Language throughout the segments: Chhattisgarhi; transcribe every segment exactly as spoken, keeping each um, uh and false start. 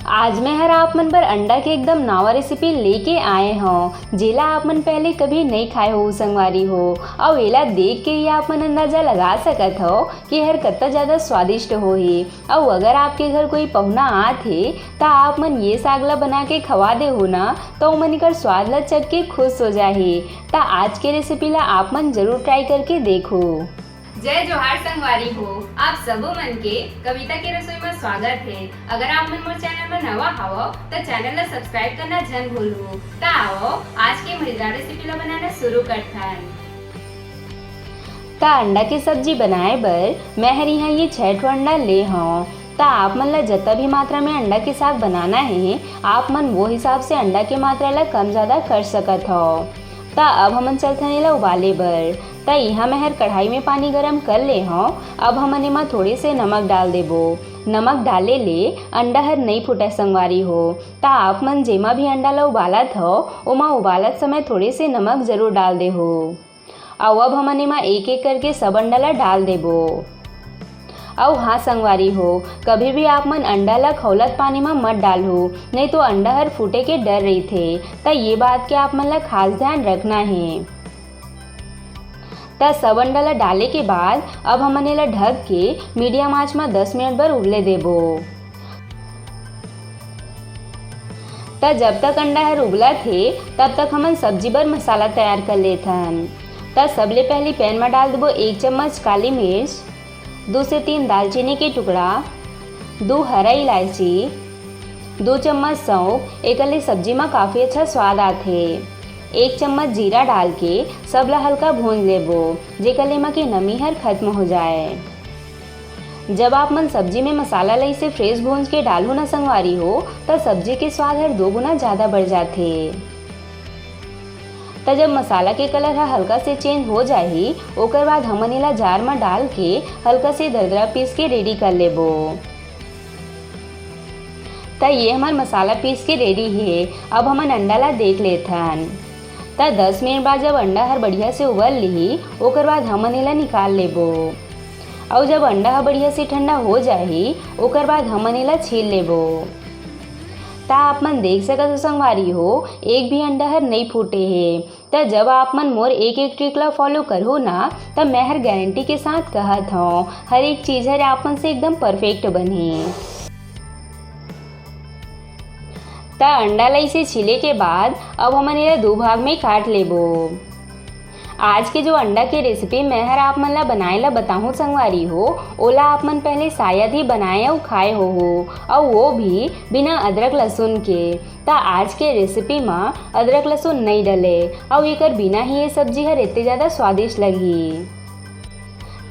आज मैं हर आप मन बर अंडा के एकदम नवा रेसिपी लेके आए हौं, जेला आप मन पहले कभी नइ खाए हो संगवारी हो। अउ एला देख के ही आप मन अंदाजा लगा सकत हो कि हर कत्ता ज्यादा स्वादिष्ट होही। अउ अगर आपके घर कोई पहुना आत हे, त आप मन ये साग ला बना के खवा देहू ना, त ओमन एकर स्वाद ला चख के खुश हो जाही। त आज के रेसिपी ला आप मन जरूर ट्राई करके देखो। जय जोहार संगवारी हो, आप सबो मन के कविता के रसोई में स्वागत है। अगर आप मन मोर चैनल में नवा हवो, त चैनल ला सब्सक्राइब करना झन भूलहू। त आओ, आज के मजेदार रेसिपी ला बनाना शुरू करथन। त अंडा के सब्जी बनाए बर मैं हर यहाँ ये छह ठो अंडा ले हौं। त आप मन ला जतना भी मात्रा में अंडा के साग बनाना है, आप मन वो हिसाब से अंडा के मात्रा ला कम ज्यादा कर सकत हव। त अब हमन चलथन एला उबाले बर। त इहाँ मैं हर कढ़ाई में पानी गरम कर ले हौं। अब हमन एमा थोड़े से नमक डाल देबो। नमक डाले ले अंडा हर नइ फूटय संगवारी हो। त आप मन जेमा भी अंडा ला उबालत हव, ओमा उबालत समय थोड़े से नमक जरूर डाल देहू। अउ अब हमन एमा एक-एक करके सब अंडा ला डाल देबो। अउ हाँ संगवारी हो, कभी भी आप मन अंडा ला खौलत पानी म मत डालहू, नइ तो अंडा हर फूटे के डर रहिथे। त ये बात के आप मन ला खास ध्यान रखना हे। त सब अंडा ला डाले के बाद अब हमन एला ढक के मीडियम आंच म दस मिनट बर उबले देबो। त जब तक अंडा हर उबलत हे, तब तक हमन सब्जी बर मसाला तैयार कर लेथन। त सबले पहली पैन म डाल देबो एक चम्मच काली मिर्च, दू से तीन दालचीनी के टुकड़ा, दू हरा इलायची, दू चम्मच सौंफ, एकर ले सब्जी म काफी अच्छा स्वाद आथे। एक चम्मच जीरा डाल के सब ला हल्का भूंज लेबो, जेकर ले एमा के नमी हर खत्म हो जाए। जब आप मन सब्जी में मसाला ला इसे फ्रेश भूंज के डालहू ना संगवारी हो, त सब्जी के स्वाद हर दो गुना ज्यादा बढ़ जाथे। त जब मसाला के कलर ह हल्का से चेंज हो जाही, ओकर बाद हमन एला जार म डाल के हल्का से दरदरा पीस के रेडी कर लेबो। त ये हमर मसाला पीस के रेडी हे। अब हमन अंडा ला देख लेथन। त दस मिनट बाद जब अंडा हर बढ़िया से उबल लिही, ओकर बाद हमन एला निकाल लेबो। अउ जब अंडा ह बढ़िया से ठंडा हो जाही, ओकर बाद हमन एला छील लेबो। त आप मन देख सकत हो संगवारी हो, एक भी अंडा हर नइ फूटे हे। त जब आप मन मोर एक-एक ट्रिक ला फॉलो करहू ना, त मैं हर गारंटी के साथ कहत हौं, हर एक चीज हर आप मन से एकदम परफेक्ट बनही। त अंडा ला इसे छीले के बाद अब हमन एला दू भाग में काट लेबो। आज के जो अंडा के रेसिपी मैं हर आप मन ला बनाए ला बताहूँ संगवारी हो, ओला आप मन पहले शायद ही बनाए अउ खाए होहू, अउ वो भी बिना अदरक लहसुन के। त आज के रेसिपी म अदरक लहसुन नइ डले, अउ एकर बिना ही ये सब्जी हर एते ज्यादा स्वादिष्ट लगही।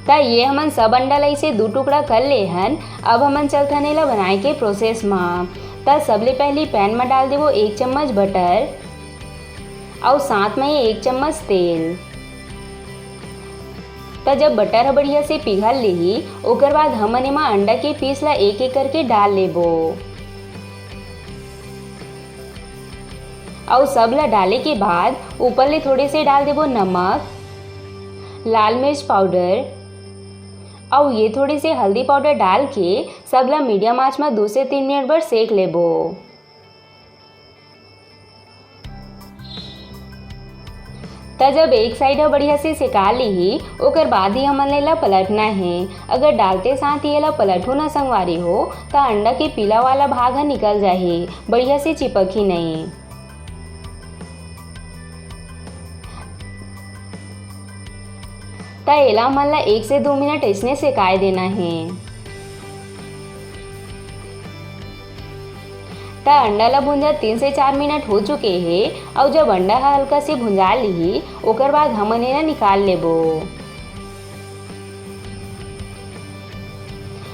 त ये हमन सब अंडा ला इसे दू टुकड़ा कर ले हन। अब हमन चलथन एला बनाए के प्रोसेस म। त सबले पहली पैन म डाल देबो एक चम्मच बटर अउ साथ म एक चम्मच तेल। त जब बटर ह बढ़िया से पिघल लेही, ओकर बाद हमन एमा अंडा के पीस ला एक-एक करके डाल लेबो। अउ सब ला डाले के बाद ऊपर ले थोड़े से डाल देबो नमक, लाल मिर्च पाउडर, अउ ये थोड़े से हल्दी पाउडर डाल के सब ला मीडियम आंच म दो से तीन मिनट बर सेक लेबो। त जब एक साइड ह बढ़िया से सेका लिही, ओकर बाद ही हमन ला एला पलटना हे। अगर डालते साथ ही एला पलटहू ना संगवारी हो, त अंडा के पीला वाला भाग ह निकल जाही, बढ़िया से चिपकही नहीं। त एला हमन ला एक से दो मिनट अइसने सेकाए देना हे। त अंडा ला भुंजा तीन से चार मिनट हो चुके हे, अउ जब अंडा ह हल्का से भुंजा लिही, ओकर बाद हमन एला निकाल लेबो।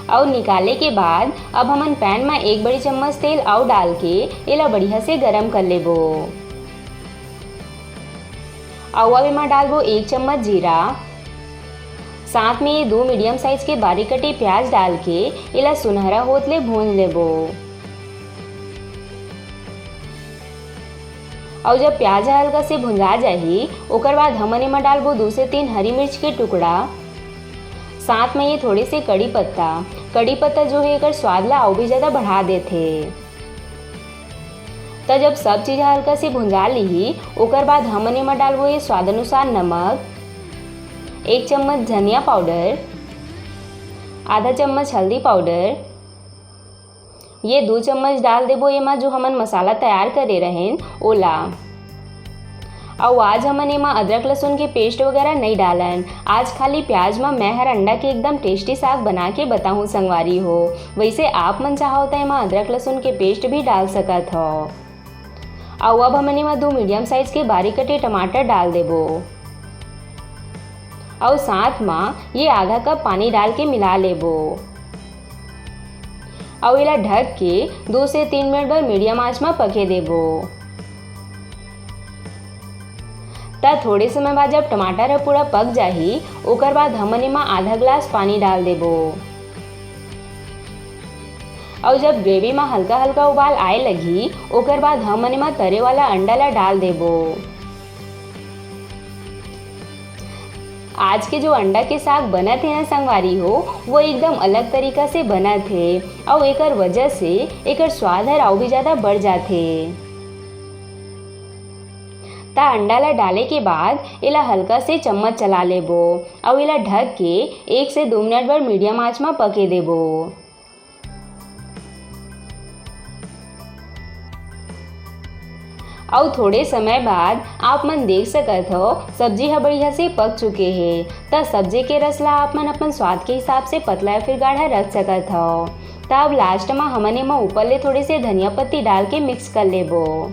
अउ निकाले के बाद अब हमन पैन म एक बड़ी चम्मच तेल अउ डाल के एला बढ़िया से गरम कर लेबो। अउ अब एमा डालबो एक चम्मच जीरा, साथ में ये दो मीडियम साइज के बारीक कटे प्याज डाल के एला सुनहरा होत ले भूंज लेबो। अउ जब प्याज ह हल्का से भुंजा जाही, ओकर बाद हमन एमा डालबो दो से तीन हरी मिर्च के टुकड़ा, साथ में ये थोड़े से कड़ी पत्ता। कड़ी पत्ता जो है एकर स्वाद ला अउ भी ज्यादा बढ़ा देथे। त जब सब चीज ह हल्का से भुंजा लिही, ओकर बाद हमन एमा डालबो ये स्वाद अनुसार नमक, एक चम्मच धनिया पाउडर, आधा चम्मच हल्दी पाउडर, ये दू चम्मच डाल देबो एमा जो हमन मसाला तैयार करे रहेन ओला। अउ आज हमन एमा अदरक लहसुन के पेस्ट वगैरह नइ डालन। आज खाली प्याज म मैं हर अंडा के एकदम टेस्टी साग बना के बताहूँ संगवारी हो। वैसे आप मन चाहो त एमा अदरक लहसुन के पेस्ट भी डाल सकत हव। अउ अब हमन एमा दो मीडियम साइज के बारीक कटे टमाटर डाल देबो। अउ साथ म ये आधा कप पानी डाल के मिला लेबो। अउ एला ढक के दो से तीन मिनट बर मीडियम आंच म पके देबो। त थोड़े समय बाद जब टमाटर ह पूरा पक जाही, ओकर बाद हमन एमा आधा ग्लास पानी डाल देबो। अउ जब ग्रेवी म हल्का-हल्का उबाल आए लगही, ओकर बाद हमन एमा तरे वाला अंडा ला डाल देबो। आज के जो अंडा के साग बनत हे ना संगवारी हो, वो एकदम अलग तरीका से बनत हे, अउ एकर वजह से एकर स्वाद हर अउ भी ज्यादा बढ़ जाथे। त अंडा ला डाले के बाद एला हल्का से चम्मच चला लेबो, अउ एला ढक के एक से दो मिनट बर मीडियम आंच म पके देबो। अउ थोड़े समय बाद आप मन देख सकत हो, सब्जी ह बढ़िया से पक चुके हे। त सब्जी के रस ला आप मन अपन स्वाद के हिसाब से पतला या फिर गाढ़ा रख सकत हो। त अब लास्ट म हमन एमा ऊपर ले थोड़े से धनिया पत्ती डाल के मिक्स कर लेबो।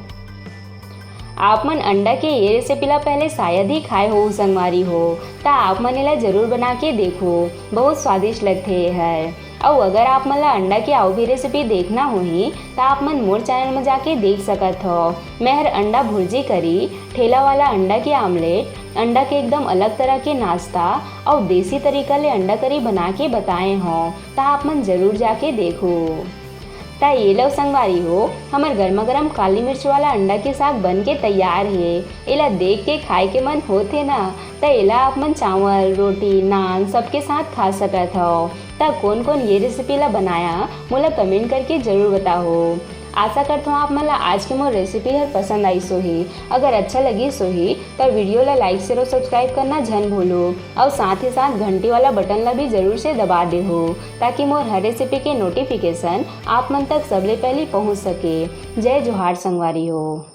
आप मन अंडा के ये रेसिपी ला पहले शायद ही खाए हो संगवारी हो, त आप मन एला जरूर बना के देखो, बहुत स्वादिष्ट लगथे ये हर। अउ अगर आप मन ला अंडा के अउ भी रेसिपी देखना होही, त आप मन मोर चैनल म जाके देख सकत हो। मैं हर अंडा भुर्जी करी, ठेला वाला अंडा के आमलेट, अंडा के एकदम अलग तरह के नाश्ता अउ देसी तरीका ले अंडा करी बना के बताए हो, त आप मन जरूर जाके देखो। त ये लो संगवारी हो, हमर गर्मा गर्म काली मिर्च वाला अंडा के साग बन के तैयार हे। एला देख के खाए के मन होथे ना, त एला आप मन चावल, रोटी, नान सबके साथ खा सकत हव। त कोन कोन ये रेसिपी ला बनाया, मोला कमेंट करके जरूर बताहो। आशा करत हव आप मन ला आज के मोर रेसिपी हर पसंद आइस होही। अगर अच्छा लगिस होही, त वीडियो ला लाइक, शेयर अउ सब्सक्राइब करना झन भूलो, अउ साथ ही साथ घंटी वाला बटन ला भी जरूर से दबा देहो, ताकि मोर हर रेसिपी के नोटिफिकेशन आप मन तक सबले पहली पहुंच सके। जय जोहार संगवारी हो।